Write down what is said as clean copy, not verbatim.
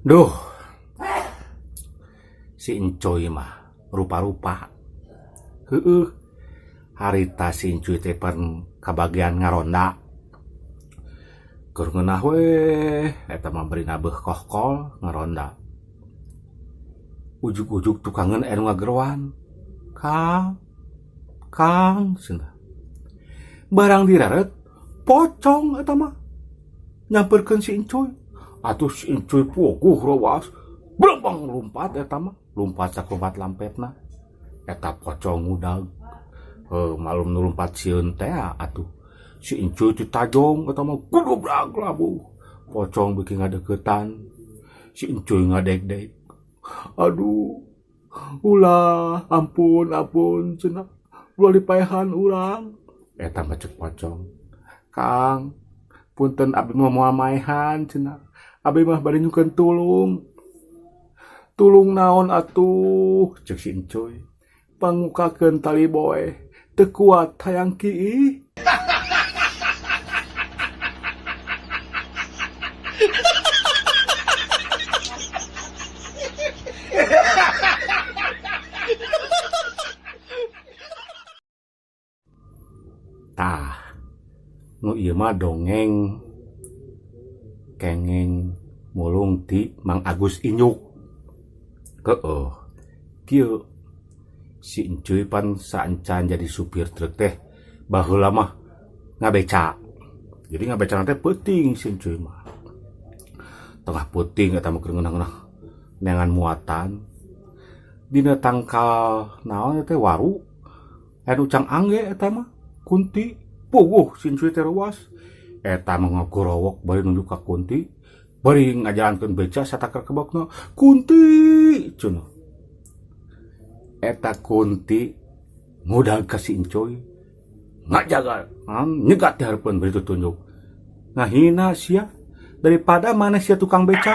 Duh, si Encoy mah rupa-rupa. Heueuh, harita si Encoy teh pan kabagian ngaronda. Keur ngeunah we eta mah bari nabeuh kohkol ngaronda. Ujug-ujug tukangeun aya nu ngageroan. Kang, Kang cenah. Barang direret pocong eta mah nyamperkeun si Encoy. Atuh si Encoy puguh rawas, blembang lumpat eta mah, lumpat sakulumpat lampetna. Eta pocong ngudag. Heuh, malum nu lumpat sieun teh atuh. Si Encoy titajong eta mah gudubrak labuh. Pocong beuki ngadeuketan. Si Encoy ngadegdeg. Aduh, ulah, ampun, ampun cenah. Ulah dipaehan urang. Eta mah ceuk pocong. Kang, punten abdi mah moal maehan cenah. Abdi mah bade nyungkeun tulung. Tulung naon atuh ceuk si Encoy. Pangukakeun tali boeh teu kuat hayang kiih. Tah, nu ieu mah dongeng kengeng mulung ti Mang Agus Inyuk. Heueuh, kieu si Encuy pan saencan jadi supir truk teh baheula mah ngabeca. Jadi ngabeca teh peuting si Encuy mah. Tengah peuting eta mah keur ngeunah-ngeunah neangan muatan. Dina tangkal naon teh waru aya nu cang angge eta mah kunti puguh si Encuy teh reuas. Eta mah ngagorowok bari nunjuk ka kunti, bari ngajalankeun beca satakar kebokna, kunti cenah. Eta kunti ngudag ka si Encuy, ngajaga nyegat di hareupeun bari tutunjuk. Ngahina sia daripada maneh sia tukang beca.